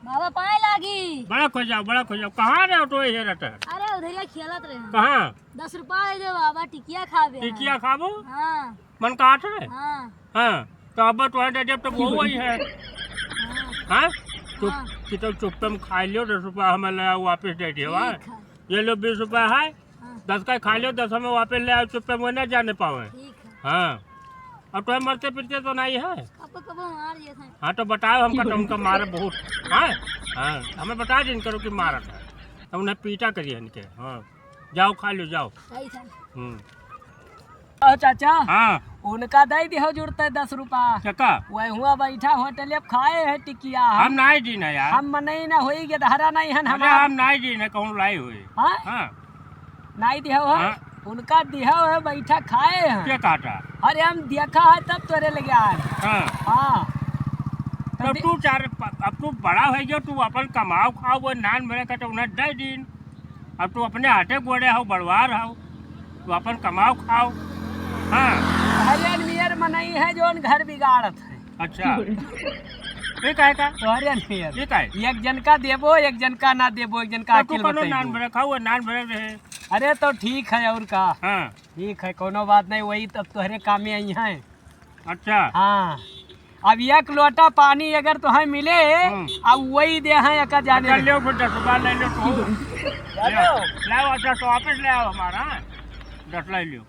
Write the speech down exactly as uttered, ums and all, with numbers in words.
बाबा, पाए लागी। बड़ा खो जाओ, बड़ा खो जाओ। कहाँ रहे तो ये रहता है? अरे, उधरिया खेलत रहे। कहाँ? दस रुपया दे दे बाबा, टिकिया खाबे। टिकिया खाबो? हाँ। मन कहत है? हाँ। हाँ, तो अब तोहरे दे देब तो वो वही है। हाँ। हाँ? चुप, हाँ। कि तो चुप्पे में खाइ लियो, दस रुपया हमें ले आओ, वापस दे दियो, हाँ? ठीक है। ये लो, बीस रुपया है, हाँ। दस का खाइ लियो, दस हमें वापस ले आओ, चुप्पे में ना जाने पावे। ठीक है। हाँ। अब तोहे मरते पीटते तो नहीं है? कबो कबो मार दिए थे। हाँ, तो बताओ हमका, तो उनका मारे बहुत। हाँ? हाँ, हमें बता दिन करो कि मारत है। तो उन्हें पीटा करिए इनके। हाँ। जाओ, खा लो, जाओ। सही था। हम्म। ओ चाचा, हाँ। उनका दे दिहो जुड़ते दस रुपया। चका? वह हुआ बैठा होटल अब खाए है टिकिया। हम हम, नाई दीन है यार। हम मनई ना होई, गेदहरा नहीं हन अरे, हमार। हम नाई दीन है, कहूँ लाई हुई। हाँ? हाँ। नाई दिहो है? हाँ। उनका दिहो है, बैठा खाए हैं। क्या कहता? अरे, हम देखा है तब तोरे लगे आए। हाँ। हाँ। तब तब दे- तू चार, अब तू बड़ा हो गया, तू अपन कमाओ खाओ, वो नान मेरे का तो उन्हें दे दीन। अब तू अपने हाथे गोड़े हो, बड़वार हो, तू अपन कमाओ खाओ। हाँ। तोहरे नियर मनई है जोन घर बिगाड़त है। अच्छा। ये काहे का? तोहरे नियर। ये काहे? एक जन का देबो, एक जन का ना देबो, एक जन का तो तू अकिल कौनो बताइबो। नान भरे खाओ, नान भरे रहे। अरे तो ठीक है, और का? हाँ। ठीक है, कौनो बात नहीं, वही तब तोहरे कामे आई हैं। अच्छा। हाँ। अब एक लोटा पानी अगर तोहे मिले, हम्म। अब वही दे हैं एका जाने अच्छा, दे। ले फिर दस रुपया ले लो तू। ले लो। ले आओ, अच्छा, तो वापस ले आओ हमारा, हाँ। दस ले लो।